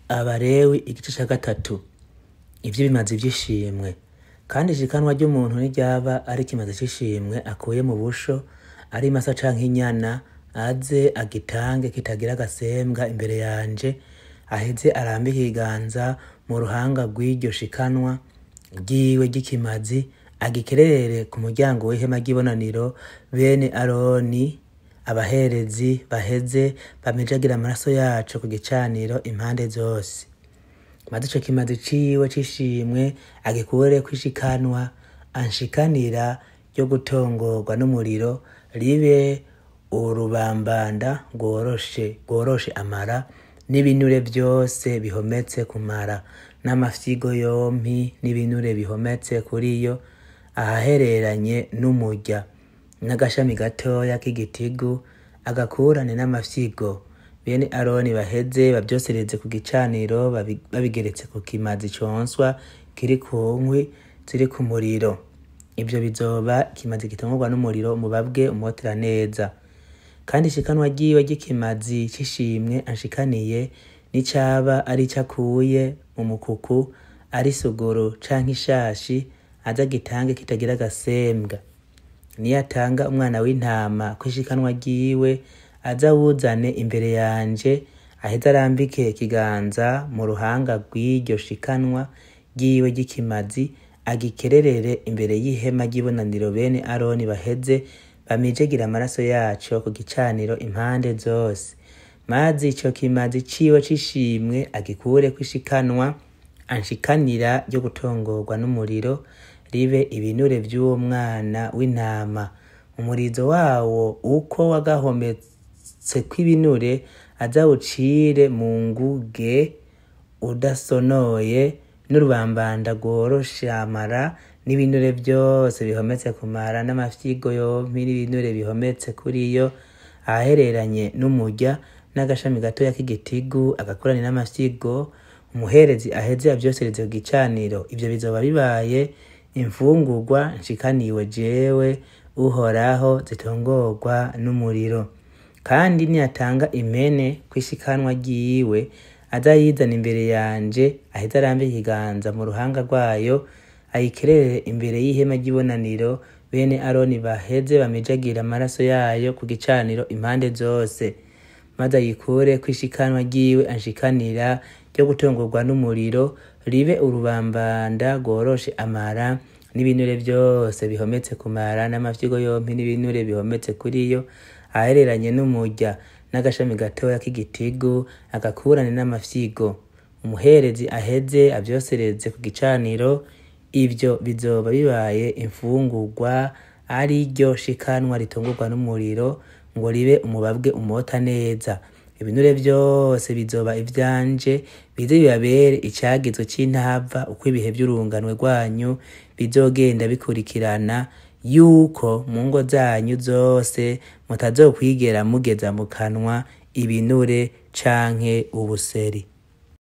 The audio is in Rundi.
Abalewi igice ca gatatu. Ivy'ibimazi vy'ishimwe. Kandi ishikanwa ry'umuntu niryaba ari ikimazi c'ishimwe akuye mu busho, ari imasa canke inyana, aze agitange kitagira agasembwa imbere yanje, aheze arambike ikiganza mu ruhanga rw'iryo shikanwa ryiwe ry'ikimazi, agikerere ku muryango w'ihema ry'ibonaniro. Bene Aroni abaherezi baheze bamijagire amaraso yaco ku gicaniro impande zose. Maze ico kimazi ciwe c'ishimwe agikureko ishikanwa anshikanira ryo gutongorwa n'umuriro, ribe urubambanda rworoshe amara n'ibinure vyose bihometse ku mara, n'amafyigo yompi n'ibinure bihometse kuriyo ahahereranye n'umurya, n'agashami gatoya k'igitigu agakurane n'amafyigo. Bene Aroni baheze bavyosereze ku gicaniro babigeretse ku kimazi conswa kiri ku nkwi ziri ku muriro. Ivyo bizoba ikimazi gitongorwa n'umuriro, umubabwe umwotera neza. Kandi ishikanwa ryiwe ry'ikimazi c'ishimwe anshikaniye, nicaba ari ico akuye mu mukuku, ari isuguru canke ishashi, aze agitange kitagira agasembwa. Niyatanga umwana w'intama kw'ishikanwa ryiwe, aze awuzane imbere yanje, aheze arambike ikiganza mu ruhanga rw'iryo shikanwa ryiwe ry'ikimazi, agikererere imbere y'ihema ry'ibonaniro. Bene Aroni baheze bamijagire amaraso yaco ku gicaniro impande zose. Maze ico kimazi ciwe c'ishimwe agikureko ishikanwa anshikanira ryo gutongorwa n'umuriro, ribe ibinure vy'uwo mwana w'intama. Umurizo wawo uko wagahometseko ibinure, aze awucire mu nguge udasonoye, n'urubambanda rworoshe amara n'ibinure vyose bihometse ku mara, n'amafyigo yompi n'ibinure bihometse kuriyo ahahereranye n'umurya, n'agashami gatoya k'igitigu agakurane n'amafyigo. Umuherezi aheze avyosereze ku gicaniro. Ivyo bizoba bibaye imfungurwa nshikaniwe jewe Uhoraho, zitongorwa n'umuriro. Kandi niyatanga impene kw'ishikanwa ryiwe, aze ayizane imbere yanje, aheze arambike ikiganza mu ruhanga rwayo, ayikerere imbere y'ihema ry'ibonaniro. Bene Aroni baheze bamijagire amaraso yayo ku gicaniro impande zose. Maze ayikure kw'ishikanwa ryiwe anshikanira ryo gutongorwa n'umuriro, ribe urubambanda rworoshe amara n'ibinure vyose bihometse ku mara, n'amafyigo yompi n'ibinure bihometse kuriyo ahahereranye n'umurya, n'agashami gatoya k'igitigu agakurane n'amafyigo. Umuherezi aheze avyosereze ku gicaniro. Ivyo bizoba bibaye imfungurwa, ari ryo shikanwa ritongorwa n'umuriro, ngo ribe umubabwe umota neza. Ibinure vyose bizoba ivyanje, bize bibabere icagezo c'intava uko ibihe vy'urunganwe rwanyu bizogenda bikurikirana, yuko mu ngo zanyu zose mutazokwigera mugeza mu kanwa ibinure canke ubuseri.